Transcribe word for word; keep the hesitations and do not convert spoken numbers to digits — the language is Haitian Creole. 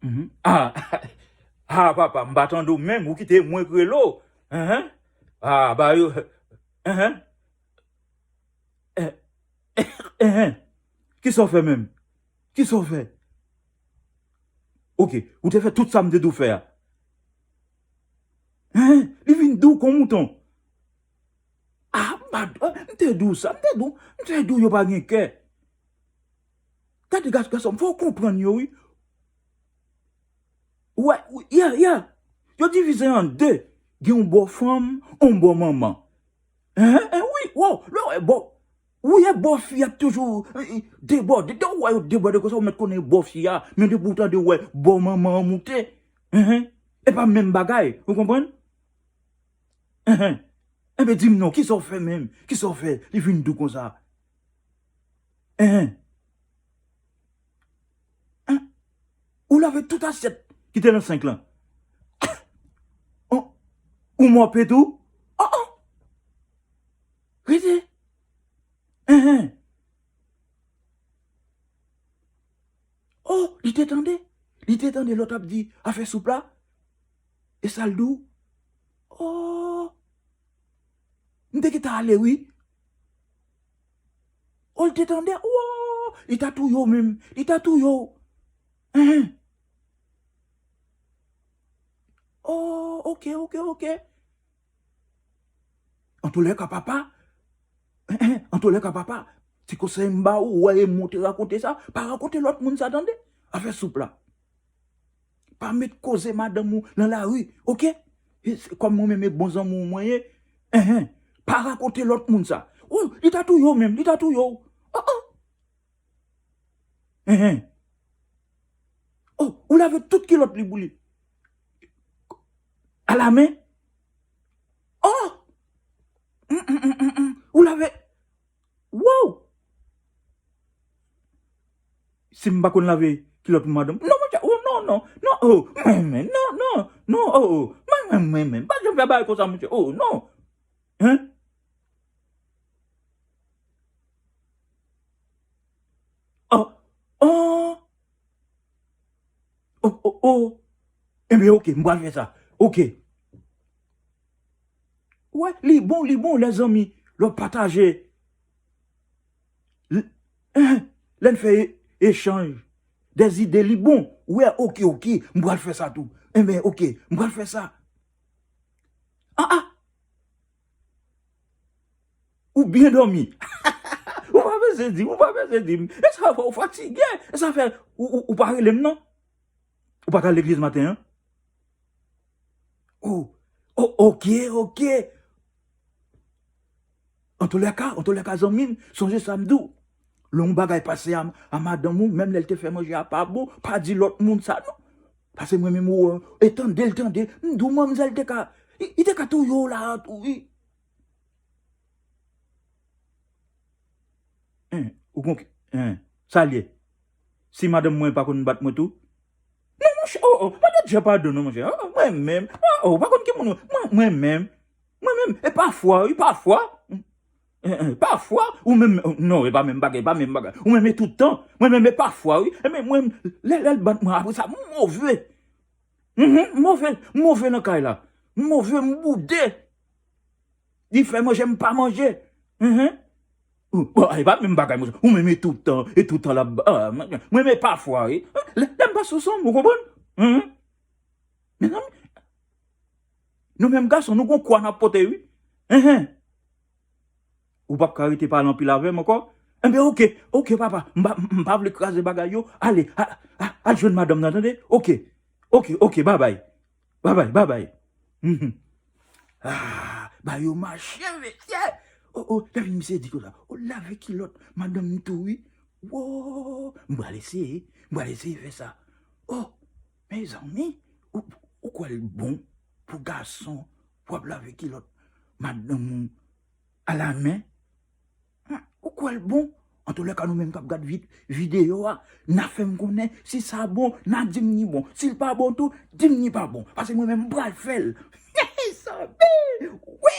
Mhm. Ah, ah, papa, m pa tande w menm, ou kite mwen k rele w. Enhen. Ah, ba yo. Enhen. Eh, enhen. Kisa w fè menm? Kisa w fè? Ok, ou te fè tout sa m te di w fè a. Enhen, li vin di w kon mouton. Ah, m pa, m te di w sa, m te di w, m te di w yo pa gen kè. Gade gas-, gason, fò w konprann yo, wi. Wè, wi, yeah, yeah. Yo divize an de. Gen yon bò fanm, yon bò manman. Hein, hein, wi, wow, lè w wè bò, wi, e bò fi a toujou, eh, eh, debòde. Depi w wè yo debòde konsa, ou mèt konnen bò fi a. Men depi w tande w wè bò manman an moute, hein, hein, e pa menm bagay. Ou konprann? Hein, hein. Enben, di m non, kisa w fè menm? Kisa w fè? Li vin di w konsa. Hein, hein. Hein? Ou lave tout asyèt ki te nan senk lan. Oh, ou mòpe tou? Oh, oh. Rete. Hein, hein. Oh, li te tande. Li te tande lòt ap di afè soup la. E sa l di w? Oh. M te gentan ale, wi. Oh, l te tande. Oh, li ta touye w menm. Li ta touye w. Hein. Oh, ok, ok, ok. Antoulèka, papa. Antoulèka, papa. Ti konsèy m ba ou, ou wè e m ou te rakonte sa, pa rakonte lòt moun sa, tande. Afè soup la. Pa met koze madanm ou nan lari, ok? E se kòm mwen menm e bon zanmi w mwen ye. Enhen. Pa rakonte lòt moun sa. Oh, li ta touye w menm, li ta touye w. Oh, oh. Enhen. Oh, ou lave tout kilòt li pou li. A la men. Oh! Mm, mm, mm, mm, mm. Ou lave. Wow! Si m pa konn lave kilòt pou madanm. Non, monchè. Oh, non, non. Non, oh. Mwen, mwen, non, non. Non, oh, oh. Mwen, mwen, mwen, mwen. Pa janm fè bagay konsa, monchè. Oh, non. Hein? Oh, oh. Oh, oh, oh. Enben, ok, m pral fè sa. Ok. Wè, li bon, li bon, lèzanmi. Lè w pataje. L-, eh, lè n fè e-, echanj dèzide, li bon. Wè, ok, ok, m pral fè sa tou. Enben, ok, m pral fè sa. Ah, ah. Ou byen dòmi. Ou pa bezwen di m, ou pa bezwen di m. E sa fè ou fatige. E sa fè ou, ou, ou pa rele m, non. Ou pa t al legliz maten an? Oh, oh, ok, ok. Antoulèka, antoulèka, zanmi m, sonje sa m di w. Lè yon bagay pase a, a madanm ou, menm lè l te fè manje a pa bon, pa di lòt moun sa, non. Paske mwen menm, ou, e tande l tande, m di w manmzèl te ka, li, li te ka touye w la tou, wi. Hein, ou konn, hein, sa l ye? Si madanm mwen pa konn bat mwen tou? Non, monchè, oh, oh, pa gen djè padon, non, monchè. Oh, mwen menm, oh, oh, pa konn ki moun, mwen, mwen menm, mwen menm, e pafwa, wi, pafwa. Hein, hein, pafwa, ou menm, oh, non, e pa menm bagay, e pa menm bagay. Ou menm, e tout tan, mwen menm, e pafwa, wi. E men mwen, lè, lè l bat mwen, apre sa, m move. Mhm, m move, m move nan kay la. M move, m boude. Li fè manje, m pa manje. Mhm. Ou, bon, e pa menm bagay, monchè. Ou menm e tout tan, e tout tan l ap, ah, mwen, mwen, men pafwa, wi. Lè, lè m pa sou son, ou konprann? Mhm. Mezanmi, nou menm gason, nou gon kwa n ap pote, wi. Mhm. Ou p ap ka rete pale anpil avè m ankò? Enben, ok, ok, papa, m pa, m pa vle kraze bagay yo. Ale, a, a, al jwenn madanm nan, tande? Ok, ok, ok, babay. Babay, babay. Mhm. Ah, ba yo mache, mesye. Oh, oh, epi misye di konsa, oh, lave kilòt madanm m tou, wi. Wo, m pral eseye, m pral eseye fè sa. Oh, mezanmi, ou, ou kwè l bon pou gason pou ap lave kilòt madanm ou a la men? Hmm, ou kwè l bon? Antoulèka, nou menm k ap gad vid-, videyo a, n a fè m konnen si sa bon, n a di m ni bon. Si l pa bon tou, di m ni pa bon. Paske mwen menm, m pral fè l. Sanbi! Wi!